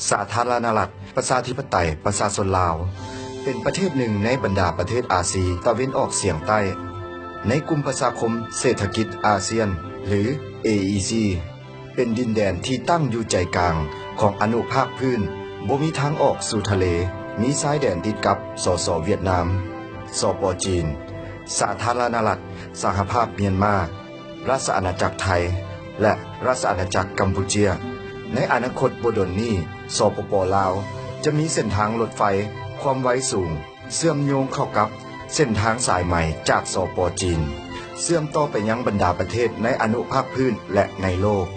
ສາທາລະນະລັດ ປະຊາທິປະໄຕ ປະຊາຊົນລາວ ເປັນປະເທດໜຶ່ງໃນບັນດາປະເທດອາຊີຕາເວັນອອກສຽງໃຕ້ ໃນກຸ່ມປະຊາຄົມເສດຖະກິດອາຊຽນ ຫຼື ເອອີຊີ ເປັນດິນແດນທີ່ຕັ້ງຢູ່ໃຈກາງຂອງອະນຸພາກພື້ນ ບໍ່ມີທາງອອກສູ່ທະເລ, ມີຊາຍແດນຕິດກັບ ສສ ຫວຽດນາມ, ສປ ຈີນ, ສາທາລະນະລັດສະຫະພາບມຽນມາ, ລາຊະອານາຈັກໄທ ແລະ ລາຊະອານາຈັກກຳປູເຈຍ. ໃນອະນາຄົດບໍ່ດົນນີ້, ສປປ ລາວ ຈະມີເສັ້ນທາງລົດໄຟຄວາມໄວສູງ ເຊື່ອມໂຍງເຂົ້າກັບເສັ້ນທາງສາຍໄໝຈາກ ສປ ຈີນ ເຊື່ອມຕໍ່ໄປຍັງບັນດາປະເທດໃນອະນຸພາກພື້ນ ແລະ ໃນໂລກ.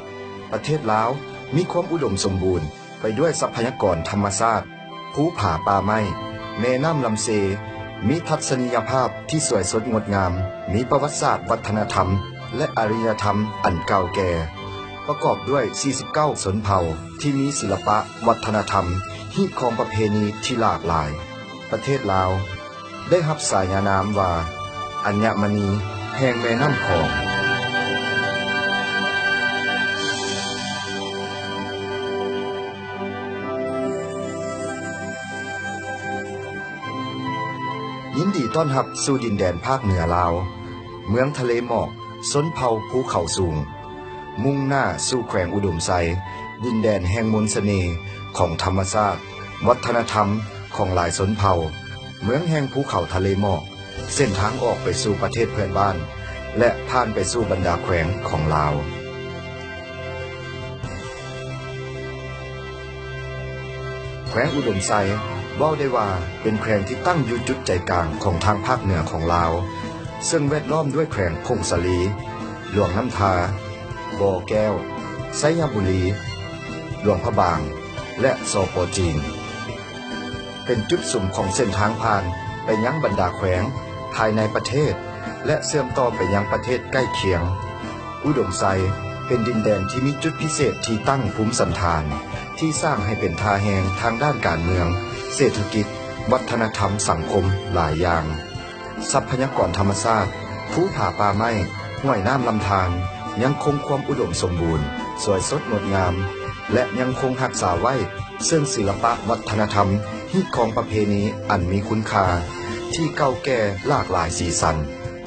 ປະເທດລາວມີຄວາມອຸດົມສົມບູນໄປດ້ວຍຊັບພະຍາກອນທຳມະຊາດ, ພູຜາປ່າໄມ້, ແມ່ນ້ຳລຳເຊ, ມີທັດສະນີຍະພາບທີ່ສວຍສົດງົດງາມ, ມີປະຫວັດສາດວັດທະນະທຳ ແລະ ອາລິຍະທຳອັນເກົ່າແກ່, ປະກອບດ້ວຍສີ່ສິບເກົ້າຊົນເຜົ່າທີ່ມີສິລະປະວັດທະນະທຳ ຮີດຄອງປະເພນີທີ່ຫຼາກຫຼາຍ. ປະເທດລາວໄດ້ຮັບສາຍານາມວ່າ ອັນຍະມະນີແຫ່ງແມ່ນ້ຳຂອງ. ຍິນດີຕ້ອນຮັບສູ່ດິນແດນພາກເໜືອລາວ, ເມືອງທະເລໝອກ, ຊົນເຜົ່າພູເຂົາສູງ. ມຸ່ງໜ້າສູ່ແຂວງອຸດົມໄຊ, ດິນແດນແຫ່ງມົນສະເໜ່ຂອງທຳມະຊາດ, ວັດທະນະທຳຂອງຫຼາຍຊົນເຜົ່າ, ເມືອງແຫ່ງພູເຂົາທະເລໝອກ, ເສັ້ນທາງອອກໄປສູ່ປະເທດເພື່ອນບ້ານ ແລະ ຜ່ານໄປສູ່ບັນດາແຂວງຂອງລາວ. ແຂວງອຸດົມໄຊ ເວົ້າໄດ້ວ່າເປັນແຂວງທີ່ຕັ້ງຢູ່ຈຸດໃຈກາງຂອງທາງພາກເໜືອຂອງລາວ, ເຊິ່ງແວດລ້ອມດ້ວຍແຂວງຜົ້ງສາລີ, ຫຼວງນ້ຳທາ, ບໍ່ແກ້ວ, ໄຊຍະບູລີ, ຫຼວງພະບາງ ແລະ ສປ ຈີນ. ເປັນຈຸດສຸມຂອງເສັ້ນທາງຜ່ານໄປຍັງບັນດາແຂວງພາຍໃນປະເທດ ແລະ ເຊື່ອມຕໍ່ໄປຍັງປະເທດໃກ້ຄຽງ. ອຸດົມໄຊເປັນດິນແດນທີ່ມີຈຸດພິເສດທີ່ຕັ້ງພູມສັນຖານ ທີ່ສ້າງໃຫ້ເປັນທ່າແຮງທາງດ້ານການເມືອງ, ເສດຖະກິດ, ວັດທະນະທຳ, ສັງຄົມຫຼາຍຢ່າງ. ຊັບພະຍາກອນທຳມະຊາດ, ພູຜາປ່າໄມ້, ຫ້ວຍນ້ຳລຳທານ ຍັງຄົງຄວາມອຸດົມສົມບູນ, ສວຍສົດງົດງາມ ແລະ ຍັງຄົງຮັກສາໄວ້ ເຊິ່ງສິລະປະວັດທະນະທຳ ຮີດຄອງປະເພນີອັນມີຄຸນຄ່າ ທີ່ເກົ່າແກ່ຫຼາກຫຼາຍສີສັນ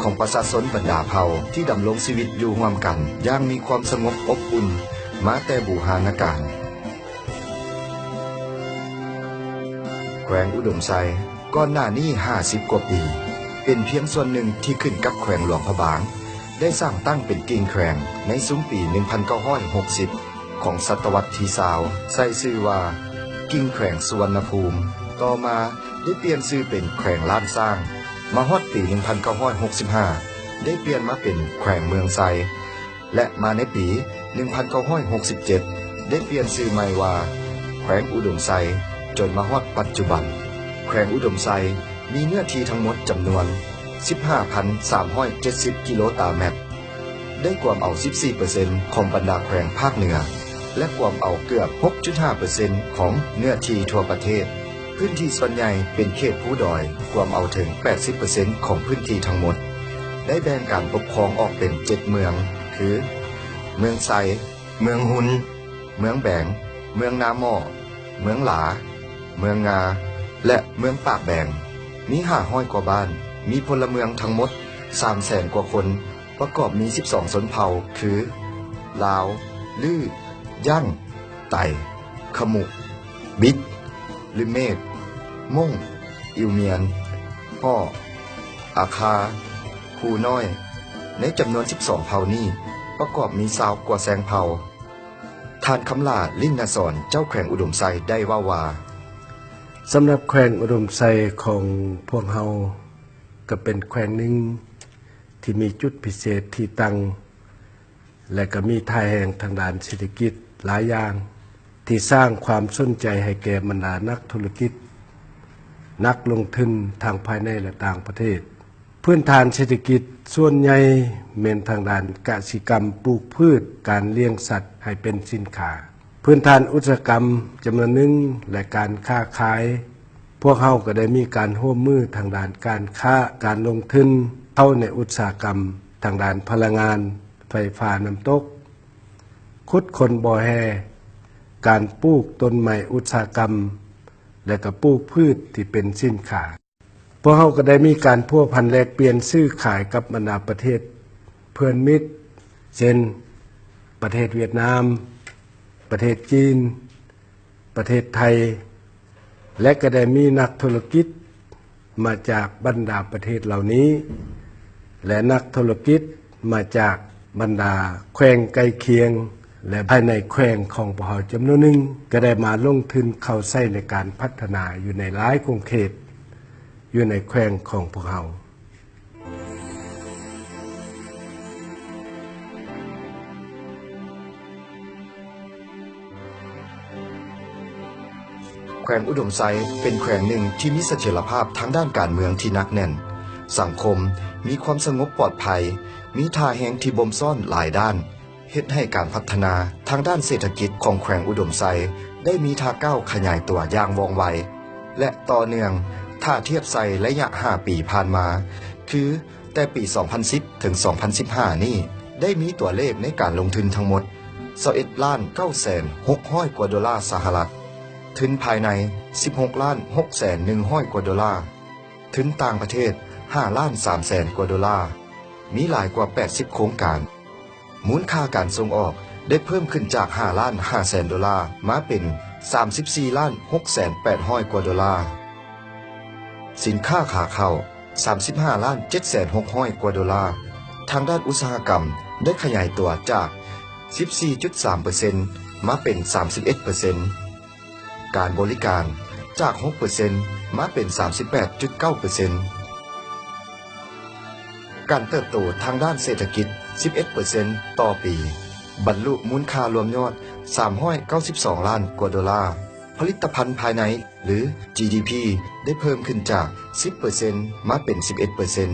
ຂອງປະຊາຊົນບັນດາເຜົ່າທີ່ດຳລົງຊີວິດຢູ່ຮ່ວມກັນຢ່າງມີຄວາມສະຫງົບອົບອຸ່ນມາແຕ່ບູຮານະການ. ແຂວງອຸດົມໄຊ ກ່ອນໜ້ານີ້ຫ້າສິບກວ່າປີ ເປັນພຽງສ່ວນໜຶ່ງທີ່ຂຶ້ນກັບແຂວງຫຼວງພະບາງ ໄດ້ສ້າງຕັ້ງເປັນກິ່ງແຂວງໃນຊຸມປີໜຶ່ງພັນເກົ້າຮ້ອຍຫົກສິບ ຂອງສະຕະວັດທີຊາວ ໃສ່ຊື່ວ່າກິ່ງແຂວງສຸວັນນະພູມ, ຕໍ່ມາໄດ້ປ່ຽນຊື່ເປັນແຂວງລ້ານຊ້າງ, ມາຮອດປີໜຶ່ງພັນເກົ້າຮ້ອຍຫົກສິບຫ້າ ໄດ້ປ່ຽນມາເປັນແຂວງເມືອງໄຊ ແລະ ມາໃນປີໜຶ່ງພັນເກົ້າຮ້ອຍຫົກສິບເຈັດ ໄດ້ປ່ຽນຊື່ໃໝ່ວ່າແຂວງອຸດົມໄຊ ຈົນມາຮອດປັດຈຸບັນ. ແຂວງອຸດົມໄຊມີເນື້ອທີ່ທັງໝົດຈຳນວນສິບຫ້າພັນສາມຮ້ອຍເຈັດສິບກິໂລຕາແມັດ, ໄດ້ກວມເອົາສິບສີ່ເປີເຊັນຂອງບັນດາແຂວງພາກເໜືອ ແລະ ກວມເອົາເກືອບຫົກຈຸດຫ້າເປີເຊັນຂອງເນື້ອທີ່ທົ່ວປະເທດ. ພື້ນທີ່ສ່ວນໃຫຍ່ເປັນເຂດພູດອຍ, ກວມເອົາເຖິງແປດສິບເປີເຊັນຂອງພື້ນທີ່ທັງໝົດ. ໄດ້ແບ່ງການປົກຄອງອອກເປັນເຈັດເມືອງ ຄື ເມືອງໄຊ, ເມືອງຮຸນ, ເມືອງແບງ, ເມືອງນາໝໍ້, ເມືອງຫຼາ, ເມືອງງາ ແລະ ເມືອງປາກແບງ. ມີຫ້າຮ້ອຍກວ່າບ້ານ, ມີພົນລະເມືອງທັງໝົດສາມແສນກວ່າຄົນ, ປະກອບມີສິບສອງຊົນເຜົ່າ ຄື ລາວ, ລື, ຢັ້ງ, ໄຕ, ຂະມຸ, ບິດ ຫຼື ເມດ, ມົ້ງ, ອິວມຽນ, ຫໍ້, ອາຄາ, ຄູນ້ອຍ. ໃນຈຳນວນສິບສອງເຜົ່ານີ້ ປະກອບມີຊາວກວ່າແສນເຜົ່າ. ທ່ານ ຄຳຫຼ້າ ລິນນະສອນ ເຈົ້າແຂວງອຸດົມໄຊ ໄດ້ເວົ້າວ່າ ສຳລັບແຂວງອຸດົມໄຊຂອງພວກເຮົາ ກໍເປັນແຂວງໜຶ່ງທີ່ມີຈຸດພິເສດທີ່ຕັ້ງ ແລະ ກໍມີທ່າແຮງທາງດ້ານເສດຖະກິດຫຼາຍຢ່າງ ທີ່ສ້າງຄວາມສົນໃຈໃຫ້ແກ່ບັນດານັກທຸລະກິດ, ນັກລົງທຶນທັງພາຍໃນ ແລະ ຕ່າງປະເທດ. ພື້ນຖານເສດຖະກິດສ່ວນໃຫຍ່ແມ່ນທາງດ້ານກະສິກຳ, ປູກພືດ, ການລ້ຽງສັດໃຫ້ເປັນສິນຄ້າ. ພື້ນຖານອຸດສາຫະກຳຈຳນວນໜຶ່ງ ແລະ ການຄ້າຂາຍ, ພວກເຮົາກໍໄດ້ມີການຮ່ວມມືທາງດ້ານການຄ້າ, ການລົງທຶນເຂົ້າໃນອຸດສາຫະກຳທາງດ້ານພະລັງງານ, ໄຟຟ້ານ້ຳຕົກ, ຂຸດຄົ້ນບໍ່ແຮ່, ການປູກຕົ້ນໄມ້ອຸດສາຫະກຳ ແລະ ກໍປູກພືດທີ່ເປັນສິນຄ້າ. ພວກເຮົາກໍໄດ້ມີການພົວພັນແລກປ່ຽນຊື້ຂາຍກັບບັນດາປະເທດເພື່ອນມິດ ເຊັ່ນ ປະເທດຫວຽດນາມ, ປະເທດຈີນ, ປະເທດໄທ ແລະ ກໍໄດ້ມີນັກທຸລະກິດມາຈາກບັນດາປະເທດເຫຼົ່ານີ້ ແລະ ນັກທຸລະກິດມາຈາກບັນດາແຂວງໃກ້ຄຽງ ແລະ ພາຍໃນແຂວງຂອງພວກເຮົາຈຳນວນໜຶ່ງ ກໍໄດ້ມາລົງທຶນເຂົ້າໃຊ້ໃນການພັດທະນາຢູ່ໃນຫຼາຍຂົງເຂດ ຢູ່ໃນແຂວງຂອງພວກເຮົາ. ແຂວງອຸດົມໄຊເປັນແຂວງໜຶ່ງທີ່ມີສະເຖັຍລະພາບທາງດ້ານການເມືອງທີ່ໜັກແໜ້ນ, ສັງຄົມມີຄວາມສະຫງົບປອດໄພ, ມີທ່າແຮງທີ່ບົ່ມຊ້ອນຫຼາຍດ້ານ, ເຮັດໃຫ້ການພັດທະນາທາງດ້ານເສດຖະກິດຂອງແຂວງອຸດົມໄຊໄດ້ມີທ່າກ້າວຂະຫຍາຍຕົວຢ່າງວ່ອງໄວ ແລະ ຕໍ່ເນື່ອງ ຖ້າທຽບໃສ່ໄລຍະຫ້າປີຜ່ານມາ, ຄືແຕ່ປີສອງພັນສິບເຖິງສອງພັນສິບຫ້ານີ້ ໄດ້ມີຕົວເລກໃນການລົງທຶນທັງໝົດຊາວເອັດລ້ານເກົ້າແສນຫົກຮ້ອຍກວ່າໂດລາສະຫະລັດ, ທຶນພາຍໃນສິບຫົກລ້ານຫົກແສນໜຶ່ງຮ້ອຍກວ່າໂດລາ, ທຶນຕ່າງປະເທດຫ້າລ້ານສາມແສນກວ່າໂດລາ, ມີຫຼາຍກວ່າແປດສິບໂຄງການ. ມູນຄ່າການສົ່ງອອກໄດ້ເພີ່ມຂຶ້ນຈາກຫ້າລ້ານຫ້າແສນໂດລາ ມາເປັນສາມສິບສີ່ລ້ານຫົກແສນແປດຮ້ອຍກວ່າໂດລາ. ສິນຄ້າຂາເຂົ້າ ສາມສິບຫ້າລ້ານເຈັດແສນຫົກຮ້ອຍກວ່າໂດລາ. ທາງດ້ານອຸດສາຫະກຳໄດ້ຂະຫຍາຍຕົວຈາກສິບສີ່ຈຸດສາມເປີເຊັນ ມາເປັນສາມສິບເອັດເປີເຊັນ. ການບໍລິການຈາກຫົກເປີເຊັນ ມາເປັນສາມສິບແປດຈຸດເກົ້າເປີເຊັນ. ການເຕີບໂຕທາງດ້ານເສດຖະກິດສິບເອັດເປີເຊັນຕໍ່ປີ, ບັນລຸມູນຄ່າລວມຍອດສາມຮ້ອຍເກົ້າສິບສອງລ້ານກວ່າໂດລາ. ຜະລິດຕະພັນພາຍໃນ ຫຼື ຈີດີພີ ໄດ້ເພີ່ມຂຶ້ນຈາກສິບເປີເຊັນ ມາເປັນສິບເອັດເປີເຊັນ.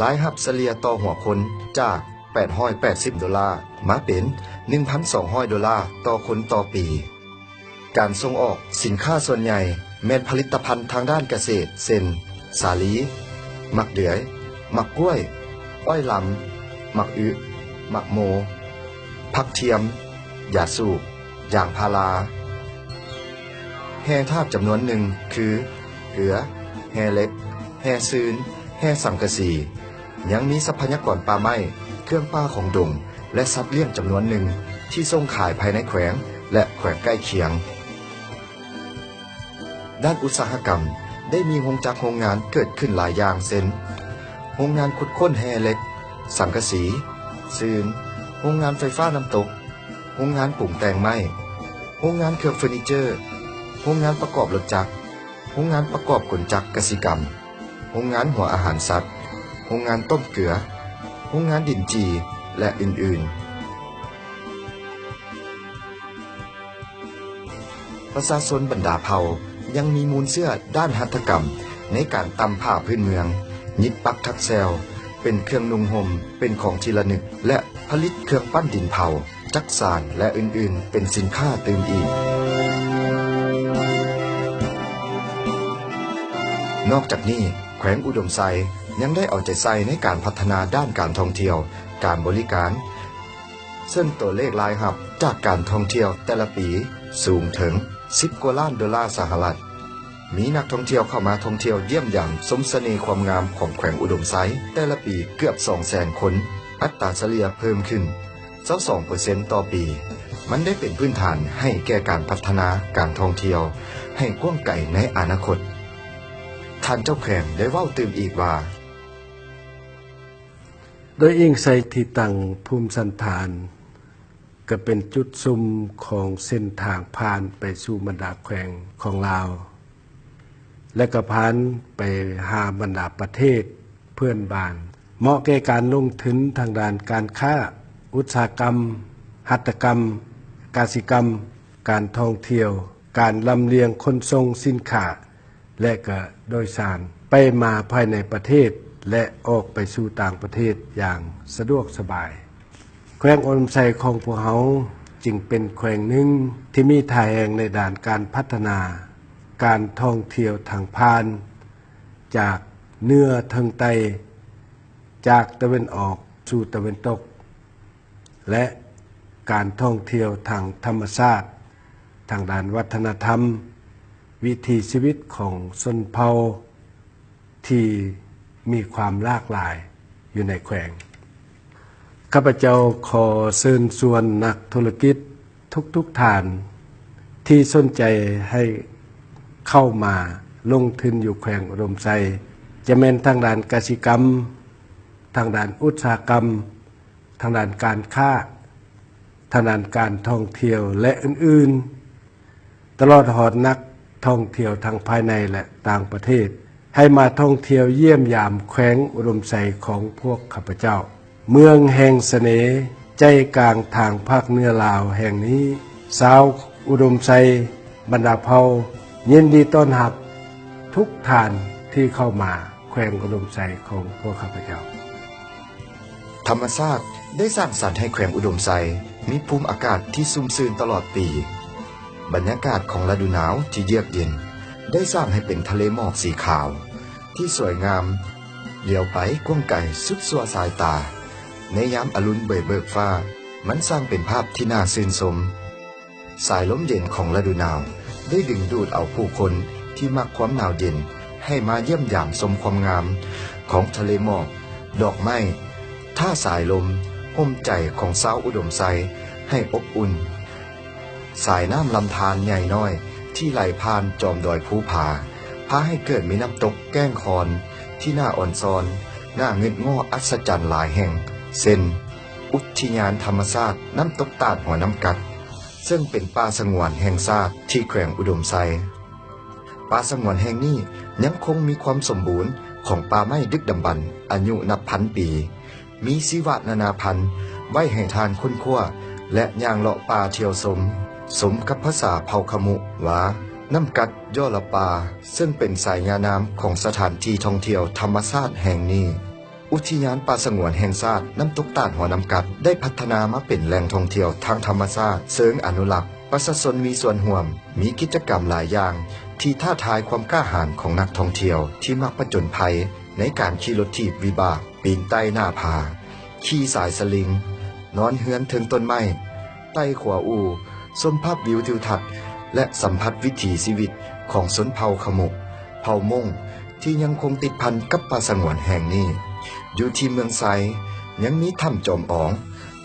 ລາຍຮັບສະເລ່ຍຕໍ່ຫົວຄົນຈາກແປດຮ້ອຍແປດສິບໂດລາ ມາເປັນໜຶ່ງພັນສອງຮ້ອຍໂດລາຕໍ່ຄົນຕໍ່ປີ. ການສົ່ງອອກສິນຄ້າສ່ວນໃຫຍ່ແມ່ນຜະລິດຕະພັນທາງດ້ານກະເສດ ເຊັ່ນ ສາລີ, ໝາກເດືອຍ, ໝາກກ້ວຍ, ອ້ອຍລຳ, ໝາກອຶ, ໝາກໂມ, ຜັກທຽມ, ຢາສູບ, ຢາງພາລາ, ແຮ່ທາດຈຳນວນໜຶ່ງ ຄື ເກືອ, ແຮ່ເຫຼັກ, ແຮ່ຊືນ, ແຮ່ສັງກະສີ. ຍັງມີຊັບພະຍາກອນປ່າໄມ້, ເຄື່ອງປ່າຂອງດົງ ແລະ ສັດລ້ຽງຈຳນວນໜຶ່ງ ທີ່ສົ່ງຂາຍພາຍໃນແຂວງ ແລະ ແຂວງໃກ້ຄຽງ. ດ້ານອຸດສາຫະກຳ ໄດ້ມີໂຮງຈັກໂຮງງານເກີດຂຶ້ນຫຼາຍຢ່າງ ເຊັ່ນ ໂຮງງານຂຸດຄົ້ນແຮ່ເຫຼັກ, ສັງກະສີ, ຊືນ, ໂຮງງານໄຟຟ້ານ້ຳຕົກ, ໂຮງງານປຸງແຕ່ງໄມ້, ໂຮງງານເຄື່ອງເຟີນີເຈີ, ໂຮງງານປະກອບລົດຈັກ, ໂຮງງານປະກອບກົນຈັກກະສິກຳ, ໂຮງງານຫົວອາຫານສັດ, ໂຮງງານຕົ້ມເກືອ, ໂຮງງານດິນຈີ່ ແລະ ອື່ນໆ. ປະຊາຊົນບັນດາເຜົ່າຍັງມີມູນເຊື້ອດ້ານຫັດຖະກຳໃນການຕ່ຳຜ້າພື້ນເມືອງ, ຫຍິບປັກຖັກແຊວ, ເປັນເຄື່ອງນຸ່ງຫົ່ມ, ເປັນຂອງທີ່ລະນຶກ ແລະ ຜະລິດເຄື່ອງປັ້ນດິນເຜົາ, ຈັກສານ ແລະ ອື່ນໆ ເປັນສິນຄ້າຕື່ມອີກ. ນອກຈາກນີ້, ແຂວງອຸດົມໄຊຍັງໄດ້ເອົາໃຈໃສ່ໃນການພັດທະນາດ້ານການທ່ອງທ່ຽວ, ການບໍລິການ, ເຊິ່ງຕົວເລກລາຍຮັບຈາກການທ່ອງທ່ຽວແຕ່ລະປີສູງເຖິງສິບກວ່າລ້ານໂດລາສະຫະລັດ. ມີນັກທ່ອງທ່ຽວເຂົ້າມາທ່ອງທ່ຽວຢ້ຽມຢາມຊົມສະເໜ່ຄວາມງາມຂອງແຂວງອຸດົມໄຊແຕ່ລະປີເກືອບສອງແສນຄົນ, ອັດຕາສະເລ່ຍເພີ່ມຂຶ້ນຊາວສອງເປີເຊັນຕໍ່ປີ. ມັນໄດ້ເປັນພື້ນຖານໃຫ້ແກ່ການພັດທະນາການທ່ອງທ່ຽວໃຫ້ກວ້າງໄກໃນອະນາຄົດ. ທ່ານເຈົ້າແຂວງໄດ້ເວົ້າຕື່ມອີກວ່າ, ໂດຍອີງໃສ່ທີ່ຕັ້ງພູມສັນຖານ ກໍເປັນຈຸດຊຸມຂອງເສັ້ນທາງຜ່ານໄປສູ່ບັນດາແຂວງຂອງລາວ ແລະ ກໍຜ່ານໄປຫາບັນດາປະເທດເພື່ອນບ້ານ, ເໝາະແກ່ການລົງທຶນທາງດ້ານການຄ້າ, ອຸດສາຫະກຳ, ຫັດຖະກຳ, ກະສິກຳ, ການທ່ອງທ່ຽວ, ການລຳລຽງຂົນສົ່ງສິນຄ້າ ແລະ ກະໂດຍສານໄປມາພາຍໃນປະເທດ ແລະ ອອກໄປສູ່ຕ່າງປະເທດຢ່າງສະດວກສະບາຍ. ແຂວງອຸດົມໄຊຂອງພວກເຮົາຈຶ່ງເປັນແຂວງໜຶ່ງທີ່ມີທ່າແຮງໃນດ້ານການພັດທະນາການທ່ອງທ່ຽວທາງຜ່ານ ຈາກເໜືອເຖິງໃຕ້, ຈາກຕາເວັນອອກສູ່ຕາເວັນຕົກ ແລະ ການທ່ອງທ່ຽວທາງທຳມະຊາດ ທາງດ້ານວັດທະນະທຳ, ວິຖີຊີວິດຂອງຊົນເຜົ່າທີ່ມີຄວາມຫຼາກຫຼາຍຢູ່ໃນແຂວງ. ຂ້າພະເຈົ້າຂໍເຊີນຊວນນັກທຸລະກິດທຸກໆທ່ານທີ່ສົນໃຈໃຫ້ເຂົ້າມາລົງທຶນຢູ່ແຂວງອຸດົມໄຊ, ຈະແມ່ນທາງດ້ານກະສິກຳ, ທາງດ້ານອຸດສາຫະກຳ, ທາງດ້ານການຄ້າ, ທາງດ້ານການທ່ອງທ່ຽວ ແລະ ອື່ນໆ, ຕະຫຼອດຮອດນັກທ່ອງທ່ຽວທັງພາຍໃນ ແລະ ຕ່າງປະເທດ, ໃຫ້ມາທ່ອງທ່ຽວຢ້ຽມຢາມແຂວງອຸດົມໄຊຂອງພວກຂ້າພະເຈົ້າ. ເມືອງແຫ່ງສະເໜ່ໃຈກາງທາງພາກເໜືອລາວແຫ່ງນີ້, ຊາວອຸດົມໄຊບັນດາເຜົ່າ ຍິນດີຕ້ອນຮັບທຸກທ່ານທີ່ເຂົ້າມາແຂວງອຸດົມໄຊຂອງພວກຂ້າພະເຈົ້າ. ທຳມະຊາດໄດ້ສ້າງສັນໃຫ້ແຂວງອຸດົມໄຊມີພູມອາກາດທີ່ຊຸ່ມຊື່ນຕະຫຼອດປີ. ບັນຍາກາດຂອງລະດູໜາວທີ່ເຢືອກເຢັນໄດ້ສ້າງໃຫ້ເປັນທະເລໝອກສີຂາວທີ່ສວຍງາມ ຫຼຽວໄປກວ້າງໄກສຸດຊົ່ວສາຍຕາ. ໃນຍາມອະລຸນເບີຍເບີກຟ້າ, ມັນຊ່າງເປັນພາບທີ່ໜ້າຊື່ນຊົມ. ສາຍລົມເຢັນຂອງລະດູໜາວໄດ້ດຶງດູດເອົາຜູ້ຄົນທີ່ມັກຄວາມໜາວເຢັນໃຫ້ມາຢ້ຽມຢາມຊົມຄວາມງາມຂອງທະເລໝອກ, ດອກໄມ້, ທ່າສາຍລົມ, ຮົ່ມໃຈຂອງຊາວອຸດົມໄຊໃຫ້ອົບອຸ່ນ. ສາຍນ້ຳລຳທານໃຫຍ່ນ້ອຍທີ່ໄຫຼຜ່ານຈອມດອຍພູຜາ ພາໃຫ້ເກີດມີນ້ຳຕົກແກ້ງຄອນທີ່ໜ້າອ່ອນຊອນ, ໜ້າງຶດງໍ້ອັດສະຈັນຫຼາຍແຫ່ງ ເຊັ່ນ ອຸທິຍານທຳມະຊາດນ້ຳຕົກຕາດຫົວນ້ຳກັດ ເຊິ່ງເປັນປ່າສະຫງວນແຫ່ງຊາດທີ່ແຂວງອຸດົມໄຊ. ປ່າສະຫງວນແຫ່ງນີ້ຍັງຄົງມີຄວາມສົມບູນຂອງປ່າໄມ້ດຶກດຳບັນອາຍຸນັບພັນປີ, ມີຊີວະນານາພັນໄວ້ໃຫ້ທ່ານຄົ້ນຄວ້າ ແລະ ຍ່າງເລາະປ່າທ່ຽວຊົມ. ສົມກັບພາສາເຜົ່າຂະມຸວ່າ ນ້ຳກັດຍໍລະປ່າ, ເຊິ່ງເປັນສາຍຍານາມຂອງສະຖານທີ່ທ່ອງທ່ຽວທຳມະຊາດແຫ່ງນີ້. ອຸທິຍານປ່າສະຫງວນແຫ່ງຊາດນ້ຳຕົກຕາດຫົວນ້ຳກັດ ໄດ້ພັດທະນາມາເປັນແຫຼ່ງທ່ອງທ່ຽວທາງທຳມະຊາດເຊີງອະນຸລັກ. ປະຊາຊົນມີສ່ວນຮ່ວມ, ມີກິດຈະກຳຫຼາຍຢ່າງທີ່ທ້າທາຍຄວາມກ້າຫານຂອງນັກທ່ອງທ່ຽວທີ່ມັກຜະຈົນໄພໃນການຂີ່ລົດຖີບວິບາກ, ປີນໄຕ່ໜ້າຜາ, ຂີ່ສາຍສະລິງ, ນອນເຮືອນເທິງຕົ້ນໄມ້, ໄຕ່ຂົວອູ່, ຊົມພາບວິວທິວທັດ ແລະ ສຳຜັດວິຖີຊີວິດຂອງຊົນເຜົ່າຂະມຸ, ເຜົ່າມົ້ງ ທີ່ຍັງຄົງຕິດພັນກັບປ່າສະຫງວນແຫ່ງນີ້. ຢູ່ທີ່ເມືອງໄຊ ຍັງມີຖ້ຳຈອມອອງ,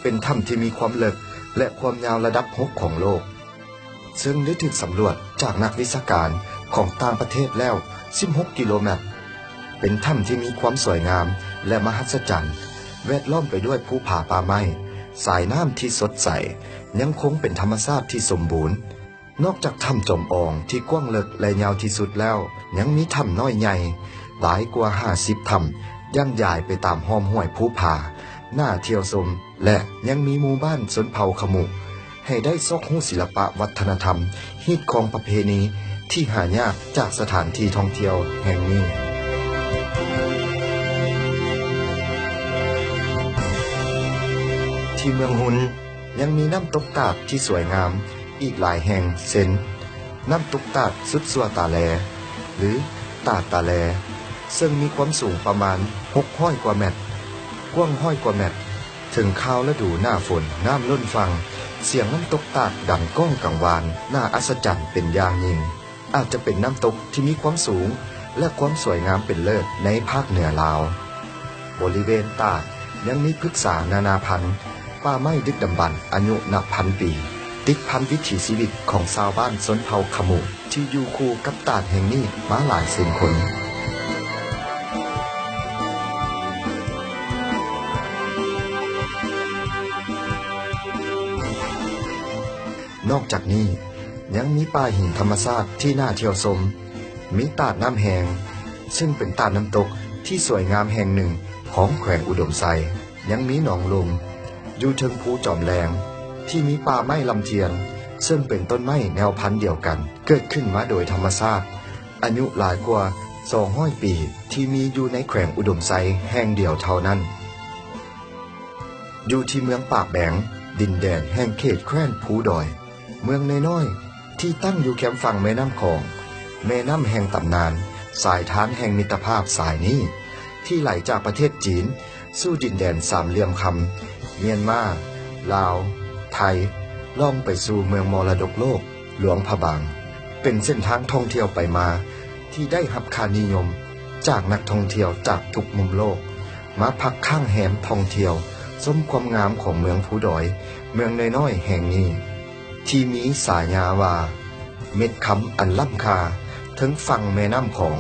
ເປັນຖ້ຳທີ່ມີຄວາມເລິກ ແລະ ຄວາມຍາວລະດັບຫົກຂອງໂລກ, ເຊິ່ງໄດ້ຖືກສຳຫຼວດຈາກນັກວິຊາການຂອງຕ່າງປະເທດແລ້ວສິບຫົກກິໂລແມັດ. ເປັນຖ້ຳທີ່ມີຄວາມສວຍງາມ ແລະ ມະຫັດສະຈັນ, ແວດລ້ອມໄປດ້ວຍພູຜາປ່າໄມ້, ສາຍນ້ຳທີ່ສົດໃສ, ຍັງຄົງເປັນທຳມະຊາດທີ່ສົມບູນ. ນອກຈາກຖ້ຳຈອມອອງທີ່ກວ້າງເລິກ ແລະ ຍາວທີ່ສຸດແລ້ວ, ຍັງມີຖ້ຳນ້ອຍໃຫຍ່ຫຼາຍກວ່າຫ້າສິບຖ້ຳ ຢ່າງຢາຍໄປຕາມຫ້ອມຫ້ວຍພູຜາ, ໜ້າທ່ຽວຊົມ ແລະ ຍັງມີໝູ່ບ້ານຊົນເຜົ່າຂະມຸ ໃຫ້ໄດ້ຊອກຮູ້ສິລະປະວັດທະນະທຳ, ຮີດຄອງປະເພນີທີ່ຫາຍາກຈາກສະຖານທີ່ທ່ອງທ່ຽວແຫ່ງນີ້. ທີ່ເມືອງຮຸນ ຍັງມີນ້ຳຕົກຕາດທີ່ສວຍງາມອີກຫຼາຍແຫ່ງ ເຊັ່ນ ນ້ຳຕົກຕາດສຸດຊົ່ວຕາແລ ຫຼື ຕາດຕາແລ ເຊິ່ງມີຄວາມສູງປະມານຫົກຮ້ອຍກວ່າແມັດ, ກວ້າງຮ້ອຍກວ່າແມັດ. ເຖິງຄາວລະດູໜ້າຝົນ ນ້ຳລົ້ນຝັ່ງ, ສຽງນ້ຳຕົກຕາດດັງກ້ອງກັງວານ, ໜ້າອັດສະຈັນເປັນຢ່າງຍິ່ງ. ອາດຈະເປັນນ້ຳຕົກທີ່ມີຄວາມສູງ ແລະ ຄວາມສວຍງາມເປັນເລີດໃນພາກເໜືອລາວ. ບໍລິເວນຕາດຍັງມີພຶກສານານາພັນ, ປ່າໄມ້ດຶກດຳບັນອາຍຸນັບພັນປີ, ຕິດພັນວິຖີຊີວິດຂອງຊາວບ້ານຊົນເຜົ່າຂະມຸ ທີ່ຢູ່ຄູ່ກັບຕາດແຫ່ງນີ້ມາຫຼາຍເຊັ່ນຄົນ. ນອກຈາກນີ້ ຍັງມີປ່າຫີນທຳມະຊາດທີ່ໜ້າທ່ຽວຊົມ, ມີຕາດນ້ຳແຮງ ເຊິ່ງເປັນຕາດນ້ຳຕົກທີ່ສວຍງາມແຫ່ງໜຶ່ງຂອງແຂວງອຸດົມໄຊ, ຍັງມີໜອງລົມຢູ່ເທິງພູຈອມແລງ ທີ່ມີປ່າໄມ້ລຳທຽນ ເຊິ່ງເປັນຕົ້ນໄມ້ແນວພັນດຽວກັນ ເກີດຂຶ້ນມາໂດຍທຳມະຊາດ, ອາຍຸຫຼາຍກວ່າສອງຮ້ອຍປີ ທີ່ມີຢູ່ໃນແຂວງອຸດົມໄຊແຫ່ງດຽວເທົ່ານັ້ນ. ຢູ່ທີ່ເມືອງປາກແບງ, ດິນແດນແຫ່ງເຂດແຄວ້ນພູດອຍ, ເມືອງນ້ອຍໆທີ່ຕັ້ງຢູ່ແຄມຝັ່ງແມ່ນ້ຳຂອງ, ແມ່ນ້ຳແຫ່ງຕຳນານ, ສາຍທານແຫ່ງມິດຕະພາບສາຍນີ້ ທີ່ໄຫຼຈາກປະເທດຈີນສູ່ດິນແດນສາມຫຼ່ຽມຄຳ, ມຽນມາ, ລາວ, ໄທ, ລ່ອງໄປສູ່ເມືອງມໍລະດົກໂລກ. ຫຼວງພະບາງ ເປັນເສັ້ນທາງທ່ອງທ່ຽວໄປມາທີ່ໄດ້ຮັບຄ່ານິຍົມຈາກນັກທ່ອງທ່ຽວຈາກທຸກມຸມໂລກ ມາພັກຄ້າງແຮມທ່ອງທ່ຽວຊົມຄວາມງາມຂອງເມືອງພູດອຍ ເມືອງນ້ອຍໆແຫ່ງນີ້ ທີ່ມີສາຍາວ່າ ເມັດຄຳອັນລ້ຳຄ່າເທິງຝັ່ງແມ່ນ້ຳຂອງ.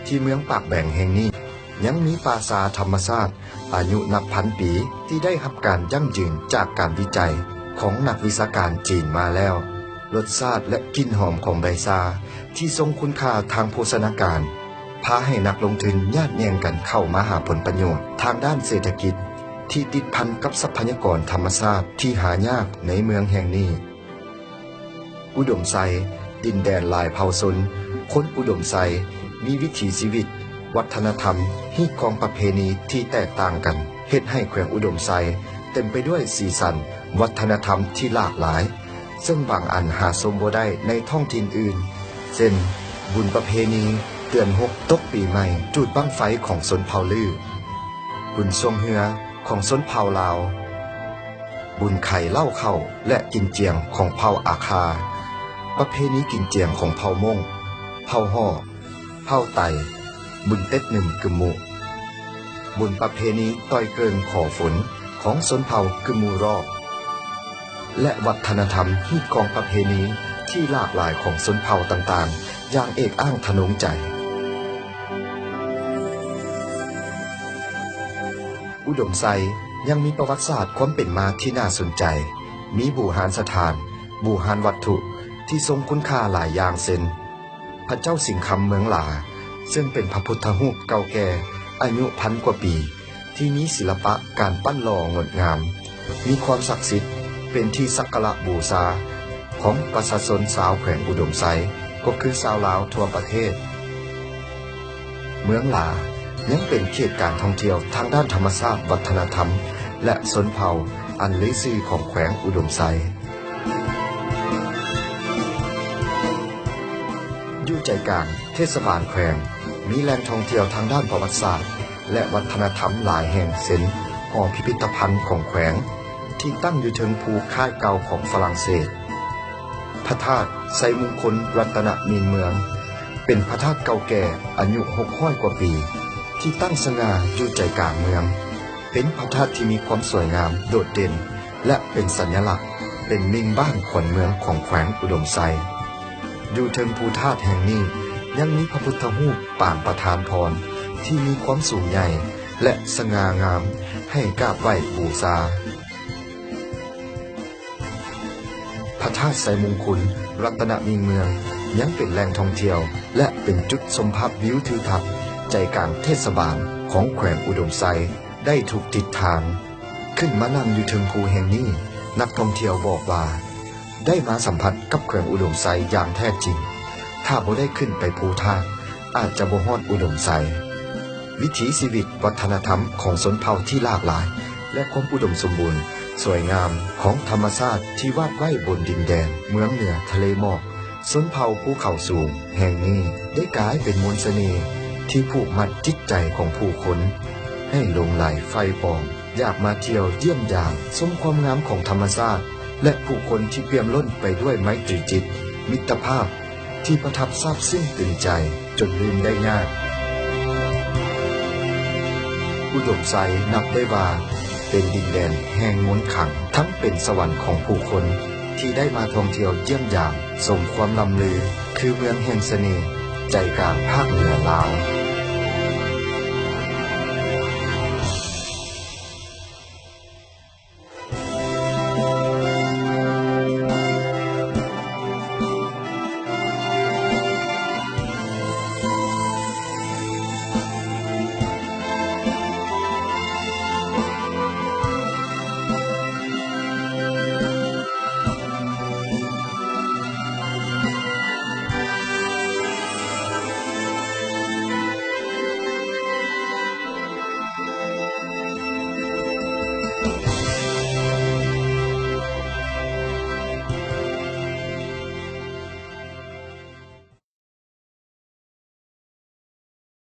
ທີ່ເມືອງປາກແບງແຫ່ງນີ້ ຍັງມີປ່າຊາທຳມະຊາດອາຍຸນັບພັນປີ ທີ່ໄດ້ຮັບການຢັ້ງຢືນຈາກການວິໄຈຂອງນັກວິຊາການຈີນມາແລ້ວ. ລົດຊາດ ແລະ ກິ່ນຫອມຂອງໃບຊາ ທີ່ຊົງຄຸນຄ່າທາງໂພຊະນາການ ພາໃຫ້ນັກລົງທຶນຍາດແຍ່ງກັນເຂົ້າມາຫາຜົນປະໂຫຍດທາງດ້ານເສດຖະກິດ ທີ່ຕິດພັນກັບຊັບພະຍາກອນທຳມະຊາດທີ່ຫາຍາກໃນເມືອງແຫ່ງນີ້. ອຸດົມໄຊ, ດິນແດນຫຼາຍເຜົ່າຊົນ, ຄົນອຸດົມໄຊມີວິຖີຊີວິດ, ວັດທະນະທຳ, ຮີດຄອງປະເພນີທີ່ແຕກຕ່າງກັນ, ເຮັດໃຫ້ແຂວງອຸດົມໄຊເຕັມໄປດ້ວຍສີສັນວັດທະນະທຳທີ່ຫຼາກຫຼາຍ, ເຊິ່ງບາງອັນຫາຊົມບໍ່ໄດ້ໃນທ້ອງຖິ່ນອື່ນ, ເຊັ່ນ ບຸນປະເພນີເດືອນຫົກຕົກປີໃໝ່, ຈູດບັ້ງໄຟຂອງຊົນເຜົ່າລື, ບຸນຊ່ວງເຮືອຂອງຊົນເຜົ່າລາວ, ບຸນໄຂເຫຼົ້າເຂົ້າ ແລະ ກິນຈຽງຂອງເຜົ່າອາຄາ, ປະເພນີກິນຈຽງຂອງເຜົ່າມົ້ງ, ເຜົ່າຫໍ້, ເຜົ່າໄຕ, ບຸນເຕັດໜຶ່ມກຶມມຸ, ບຸນປະເພນີຕ່ອຍເກີ່ງຂໍຝົນຂອງຊົນເຜົ່າກຶມມຸຣອກ ແລະ ວັດທະນະທຳຮີດຄອງປະເພນີທີ່ຫຼາກຫຼາຍຂອງຊົນເຜົ່າຕ່າງໆ ຢ່າງເອກອ້າງທະນົງໃຈ. ອຸດົມໄຊຍັງມີປະຫວັດສາດຄວາມເປັນມາທີ່ໜ້າສົນໃຈ, ມີບູຮານສະຖານ, ບູຮານວັດຖຸທີ່ຊົງຄຸນຄ່າຫຼາຍຢ່າງ ເຊັ່ນ ພະເຈົ້າສິງຄຳເມືອງຫຼາ, ເຊິ່ງເປັນພະພຸດທະຮູບເກົ່າແກ່ອາຍຸພັນກວ່າປີ ທີ່ມີສິລະປະການປັ້ນຫຼໍ່ງົດງາມ, ມີຄວາມສັກສິດ, ເປັນທີ່ສັກກາລະບູຊາຂອງປະຊາຊົນຊາວແຂວງອຸດົມໄຊ, ກໍຄືຊາວລາວທົ່ວປະເທດ. ເມືອງຫຼາຍັງເປັນເຂດການທ່ອງທ່ຽວທາງດ້ານທຳມະຊາດ, ວັດທະນະທຳ ແລະ ຊົນເຜົ່າອັນລືຊື່ຂອງແຂວງອຸດົມໄຊ. ຢູ່ໃຈກາງເທດສະບານແຂວງ ມີແຫຼ່ງທ່ອງທ່ຽວທາງດ້ານປະຫວັດສາດ ແລະ ວັດທະນະທຳຫຼາຍແຫ່ງ ເຊັ່ນ ຫໍພິພິທະພັນຂອງແຂວງ ທີ່ຕັ້ງຢູ່ເທິງພູຄ້າຍເກົ່າຂອງຝຣັ່ງເສດ, ພະທາດໄຊມຸງຄຸນລັດຕະນະມິງເມືອງ ເປັນພະທາດເກົ່າແກ່ອາຍຸຫົກຮ້ອຍກວ່າປີ ທີ່ຕັ້ງສະຫງ່າຢູ່ໃຈກາງເມືອງ, ເປັນພະທາດທີ່ມີຄວາມສວຍງາມໂດດເດັ່ນ ແລະ ເປັນສັນຍະລັກ, ເປັນມິ່ງບ້ານຂວັນເມືອງຂອງແຂວງອຸດົມໄຊ. ຢູ່ເທິງພູທາດແຫ່ງນີ້ ຍັງມີພະພຸດທະຮູບປາງປະທານພອນ ທີ່ມີຄວາມສູງໃຫຍ່ ແລະ ສະຫງ່າງາມ ໃຫ້ກາບໄຫວ້ບູຊາ. ພະທາດໄຊມຸງຄຸນລັດຕະນະມິງເມືອງ ຍັງເປັນແຫຼ່ງທ່ອງທ່ຽວ ແລະ ເປັນຈຸດຊົມພາບວິວທິວທັດໃຈກາງເທດສະບານຂອງແຂວງອຸດົມໄຊໄດ້ທຸກທິດທາງ. ຂຶ້ນມານັ່ງຢູ່ເທິງພູແຫ່ງນີ້, ນັກທ່ອງທ່ຽວບອກວ່າ ໄດ້ມາສຳຜັດກັບແຂວງອຸດົມໄຊຢ່າງແທ້ຈິງ. ຖ້າບໍ່ໄດ້ຂຶ້ນໄປພູທາດ, ອາດຈະບໍ່ຮອດອຸດົມໄຊ. ວິຖີຊີວິດ, ວັດທະນະທຳຂອງຊົນເຜົ່າທີ່ຫຼາກຫຼາຍ ແລະ ຄວາມອຸດົມສົມບູນ, ສວຍງາມຂອງທຳມະຊາດທີ່ວາດໄວ້ບົນດິນແດນເມືອງເໜືອທະເລໝອກ ຊົນເຜົ່າພູເຂົາສູງແຫ່ງນີ້ ໄດ້ກາຍເປັນມົນສະເໜ່ທີ່ຜູກມັດຈິດໃຈຂອງຜູ້ຄົນ ໃຫ້ຫຼົງໄຫຼໃຝ່ປອງ ຢາກມາທ່ຽວຢ້ຽມຢາມຊົມຄວາມງາມຂອງທຳມະຊາດ ແລະ ຜູ້ຄົນທີ່ປ່ຽມລົ້ນໄປດ້ວຍໄມຕີຈິດ, ມິດຕະພາບ ທີ່ປະທັບຊາບຊຶ້ງຕຶງໃຈຈົນລືມໄດ້ຍາກ. ອຸດົມໄຊນັບໄດ້ວ່າເປັນດິນແດນແຫ່ງມົນຄັງ, ທັງເປັນສະຫວັນຂອງຜູ້ຄົນທີ່ໄດ້ມາທ່ອງທ່ຽວຢ້ຽມຢາມຊົມຄວາມລ່ຳລື ຄືເມືອງແຫ່ງສະເໜ່ໃຈກາງພາກເໜືອລາວ.